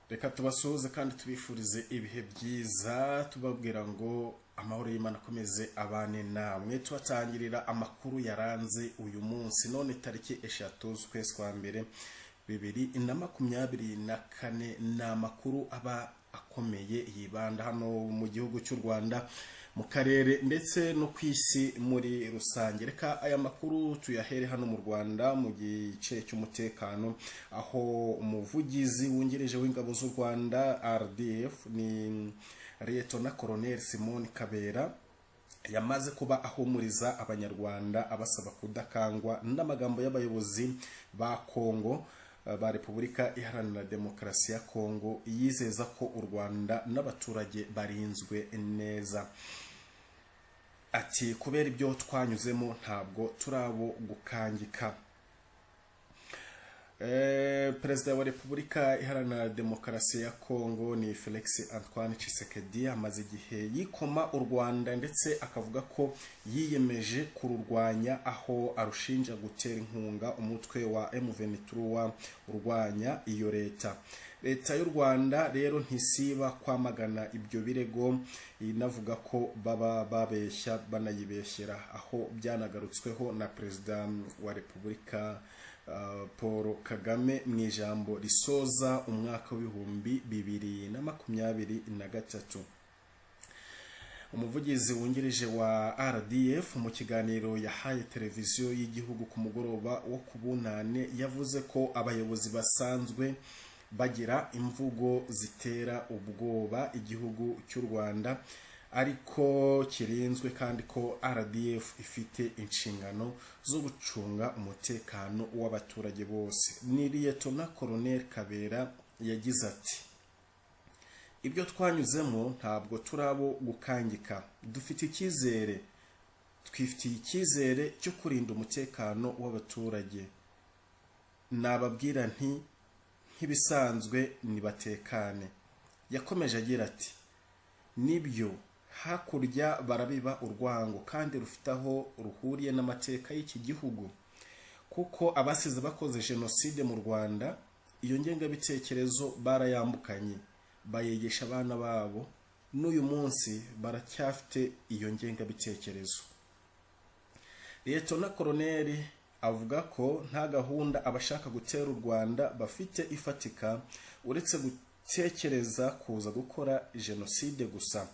Reka tubasuhuze kandi tubifurize ibihe byiza, tubabwira ngo amahoro y'Imana akomeze abane namwe. Tubatangirira amakuru yaranze uyu munsi, none tariki 3 z'ukwezi kwa mbere 2024. Ni amakuru aba akomeye yibanda hano mu gihugu cy'u Rwanda, mu karere ndetse no ku isi muri rusange. Reka aya makuru tuyahere hano mu Rwanda mu gice cy'umutekano, aho umuvugizi wungirije w'ingabo z'u Rwanda RDF ni Liyetona Colonel Simon Kabera yamaze kuba ahumuriza Abanyarwanda, abasaba kudakangwa n'amagambo y'abayobozi ba Kongo, ba Repubulika Iharanira Demokarasi ya Kongo, yizeza ko u Rwanda n'abaturage barinzwe neza. Ati: "Kubera ibyo twanyuzemo ntabwo turabo gukangika." Perezida wa Repubulika Iharanira Demokarasi ya Kongo ni Felix Antoine Tshisekedi, amaze igihe yikoma u Rwanda ndetse akavuga ko yiyemeje kururwanya, aho arushinja gutera inkunga umutwe wa M23 urwanya iyo leta. Leta y'u Rwanda rero ntisiba kwamagana ibyo birego, inavuga ko baba babeshya banayibeshyera, aho byanagarutsweho na Perezida wa Repubulika Paul Kagame mu ijambo risoza umwaka wa 2023. Umuvugizi wungirije wa RDF mu kiganiro yahaye televiziyo y'igihugu ku mugoroba wo ku Bunane yavuze ko abayobozi basanzwe bagira imvugo zitera ubwoba igihugu cy'u Rwanda, ariko kirinzwe, kandi ko RDF ifite inshingano zo gucunga umutekano w'abaturage bose. Ni Liyetona Colonel Kabera yagize ati: "Ibyo twanyuzemo ntabwo turabo gukangika. Dufite icyizere, twifitiye icyizere cyo kurinda umutekano w'abaturage. Nababwira nti nk'ibisanzwe nibatekane." Yakomeje agira ati: "Nibyo, hakurya barabiba urwango kandi rufite aho ruhuriye n'amateka y'iki gihugu, kuko abasize bakoze jenoside mu Rwanda iyo ngengabitekerezo barayambukanye, bayigisha abana babo, n'uyu munsi baracyafite iyo ngengabitekerezo." Liyetona Koroneri avuga ko nta gahunda abashaka gutera u Rwanda bafite ifatika, uretse gutekereza kuza gukora jenoside gusa,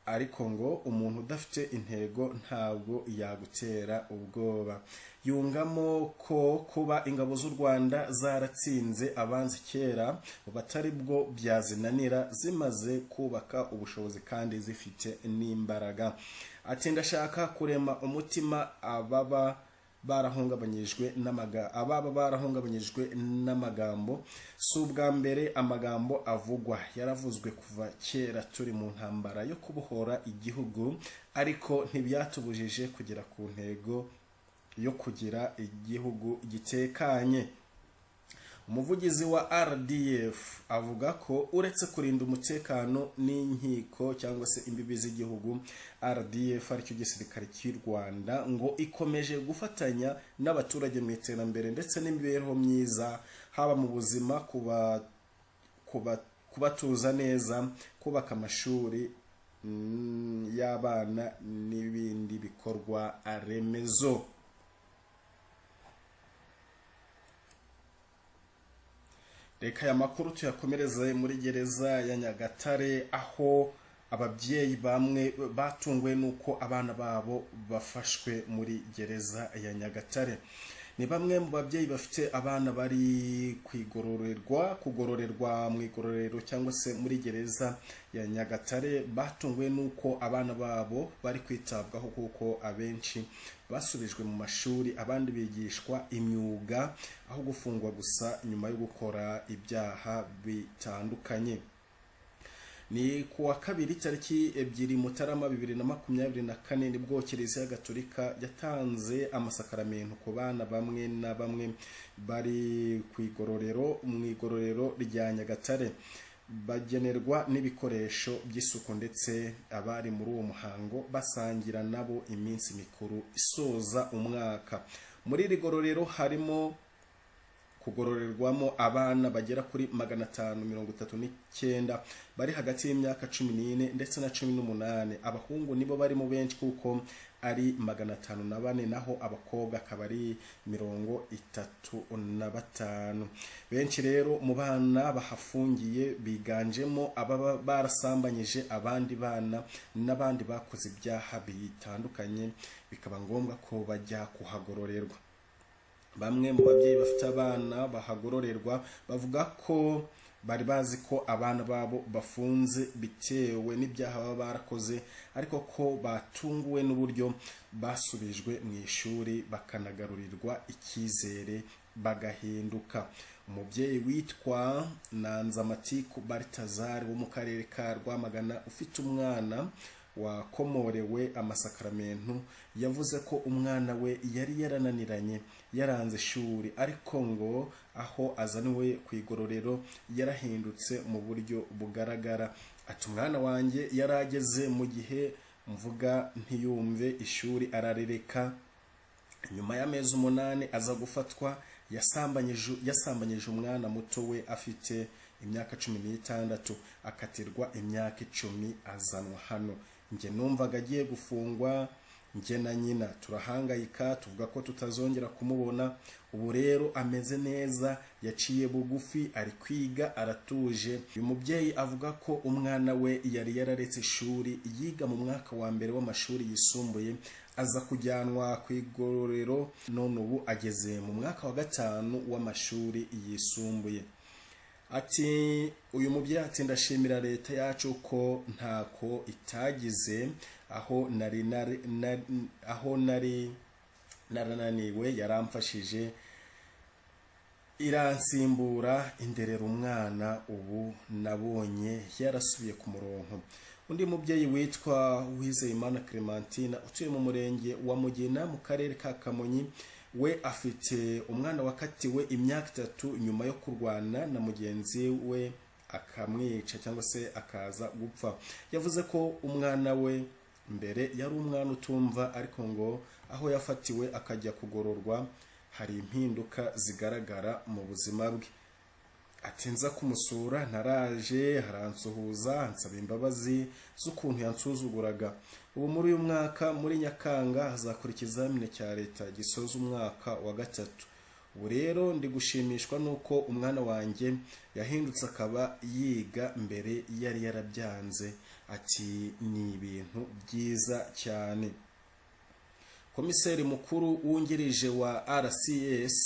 ariko ngo umuntu udafite intego ntabwo yagutera ubwoba. Yungamo ko kuba ingabo z'u Rwanda zaratsinze abanzi kera batari bwo byazinanira, zimaze kubaka ubushobozi kandi zifite n'imbaraga. Ati: "Ndashaka kurema umutima ababa barahungabanyijwe n'amagambo. Si ubwa mbere amagambo avugwa, yaravuzwe kuva kera turi mu ntambara yo kubohora igihugu, ariko ntibyatubujije kugera ku ntego yo kugira igihugu gitekanye." Umuvugizi wa RDF avuga ko uretse kurinda umutekano n'inkiko cyangwa se imbibi z'igihugu, RDF aricyo gisirikare cy'u Rwanda ngo ikomeje gufatanya n'abaturage mu iterambere ndetse n'imibereho myiza, haba mu buzima, kubatuza neza, kubaka amashuri y'abana n'ibindi bikorwa remezo. Reka aya makuru tuyakomereze muri gereza ya Nyagatare, aho ababyeyi bamwe batunguwe n'uko abana babo bafashwe muri gereza ya Nyagatare. Ni bamwe mu babyeyi bafite abana bari kwigororerwa, kugororerwa mu igororero cyangwa se muri gereza ya Nyagatare, batunguwe n'uko abana babo bari kwitabwaho, kuko abenshi basubijwe mu mashuri, abandi bigishwa imyuga aho gufungwa gusa nyuma yo gukora ibyaha bitandukanye. Ni ku wa kabiri tariki 2 Mutarama 2024 nibwo Kiliziya Gatolika yatanze amasakaramentu ku bana bamwe na bamwe bari ku igororero, mu igororero rya Nyagatare, bagenerwa n'ibikoresho by'isuku, ndetse abari muri uwo muhango basangira nabo iminsi mikuru isoza umwaka. Muri iri gororero harimo Kugororerwamo abana bagera kuri 539 bari hagati y'imyaka 14 ndetse na 18. Abahungu nibo barimo benshi kuko ari 504, naho abakobwa akaba ari 35. Benshi rero mu bana bahafungiye biganjemo ababa barasambanyije abandi bana n'abandi bakoze ibyaha bitandukanye, bikaba ngombwa ko bajya kuhagororerwa. Bamwe mu babyeyi bafite abana bahagororerwa bavuga ko bari bazi ko abana babo bafunze bitewe n'ibyaha baba barakoze, ariko ko batunguwe n'uburyo basubijwe mu ishuri bakanagarurirwa icyizere bagahinduka. Umubyeyi witwa Nanzamatiku Baritazari wo mu karere ka Rwamagana ufite umwana wakomorewe amasakaramentu yavuze ko umwana we yari yarananiranye, yaranze ishuri, ariko ngo aho azaniwe ku igororero yarahindutse mu buryo bugaragara. Ati: "Umwana wanjye yari ageze mu gihe mvuga ntiyumve, ishuri ararireka. Nyuma y'amezi 8 aza gufatwa yasambanyije umwana muto we afite imyaka 16, akatirwa imyaka 10, azanwa hano. Njye numvaga agiye gufungwa, njye na nyina turahangayika, tuvuga ko tutazongera kumubona. Ubu rero ameze neza, yaciye bugufi, ari kwiga, aratuje." Uyu mubyeyi avuga ko umwana we yari yararetse ishuri yiga mu mwaka wa mbere w'amashuri yisumbuye, aza kujyanwa ku igororero, none ubu ageze mu mwaka wa gatanu w'amashuri yisumbuye. Ati uyu mubyeyi ati: "Ndashimira leta yacu ko ntako itagize. Aho nari narananiwe yaramfashije, iransimbura, inderera umwana. Ubu nabonye yarasubiye ku murongo." Undi mubyeyi witwa Uwizeyimana Clementine utuye mu murenge wa Mugina mu karere ka Kamonyi, we afite umwana wakatiwe imyaka 3 nyuma yo kurwana na mugenzi we akamwica cyangwa se akaza gupfa. Yavuze ko umwana we mbere yari umwana utumva, ariko ngo aho yafatiwe akajya kugororwa hari impinduka zigaragara mu buzima bwe. Ati: "Nza kumusura naraje aransuhuza, ansaba imbabazi z'ukuntu yansuzuguraga. Ubu muri uyu mwaka muri Nyakanga azakora ikizamini cya leta gisoza umwaka wa gatatu. Ubu rero ndi gushimishwa n'uko umwana wanjye yahindutse akaba yiga, mbere yari yarabyanze." Ati: "Ni ibintu byiza cyane." Komiseri mukuru wungirije wa RCS,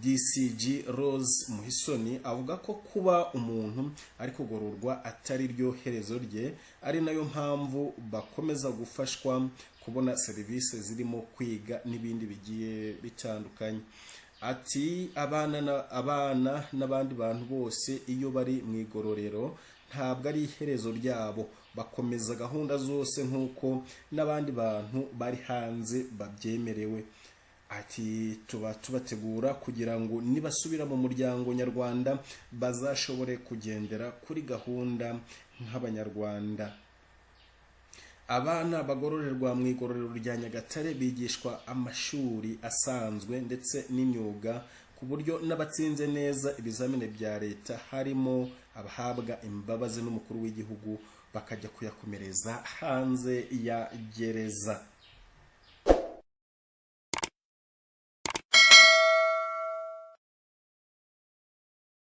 DCG Rose Muhisoni, avuga ko kuba umuntu ari kugororwa atari ryo herezo rye, ari nayo mpamvu bakomeza gufashwa kubona serivisi zirimo kwiga n'ibindi bigiye bitandukanye. Ati: Abana n'abandi bantu bose iyo bari mu igororero ntabwo ari iherezo ryabo, bakomeza gahunda zose nk'uko n'abandi bantu bari hanze babyemerewe." Ati: "Tuba tubategura kugira ngo nibasubira mu muryango nyarwanda bazashobore kugendera kuri gahunda nk'abanyarwanda." Abana bagororerwa mu igororero rya Nyagatare bigishwa amashuri asanzwe ndetse n'imyuga, ku buryo n'abatsinze neza ibizamini bya leta harimo abahabwa imbabazi n'umukuru w'igihugu bakajya kuyakomereza hanze ya gereza.